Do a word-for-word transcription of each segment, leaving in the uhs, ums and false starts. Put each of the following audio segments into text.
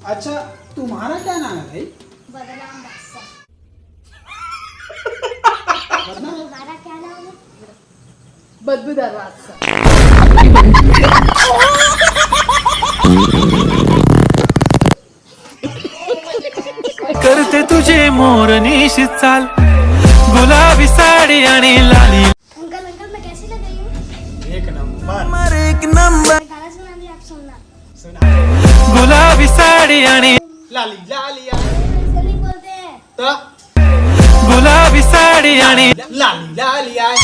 अच्छा, तुम्हारा क्या नाम है भाई? बदनाम बादशाह। बदनाम? तुम्हारा क्या नाम है? बदबूदार बादशाह। करते तुझे मोरनीशी चाल, गुलाबी साडी आणि लाली. अंकल, अंकल, मैं कैसी लग रही हूँ? एक नंबर. एक नंबर. गाना सुना दीजिए, आप सुनना. सुना. गुलाबी साडी आणि लाली लाली आहे. जल्दी बोलते हैं. तर गुलाबी साडी आणि लाली लाली आहे.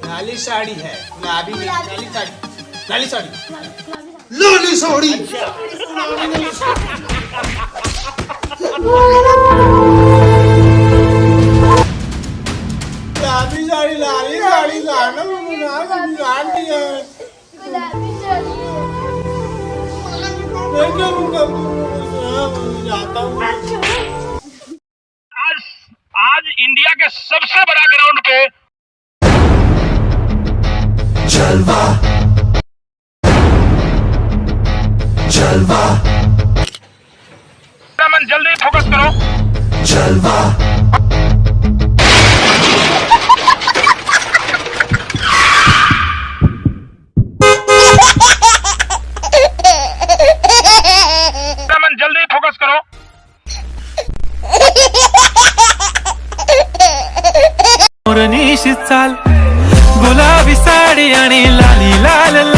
लाली साडी है, गुलाबी नहीं, लाली साडी, लाली साडी. लाली साडी. लाली साडी, लाली साडी गाणं म्हणून आज मी गाणं दिलं. मैं क्या करूँगा? मैं जाता हूँ. आज, आज इंडिया के सबसे बड़ा ग्राउंड पे जलवा, जलवा. मन जल्दी फोकस करो. जलवा. मन जल्दी फोकस करो. मोरनीशी चाल, गुलाबी साडी आणि लाली लाल लाल.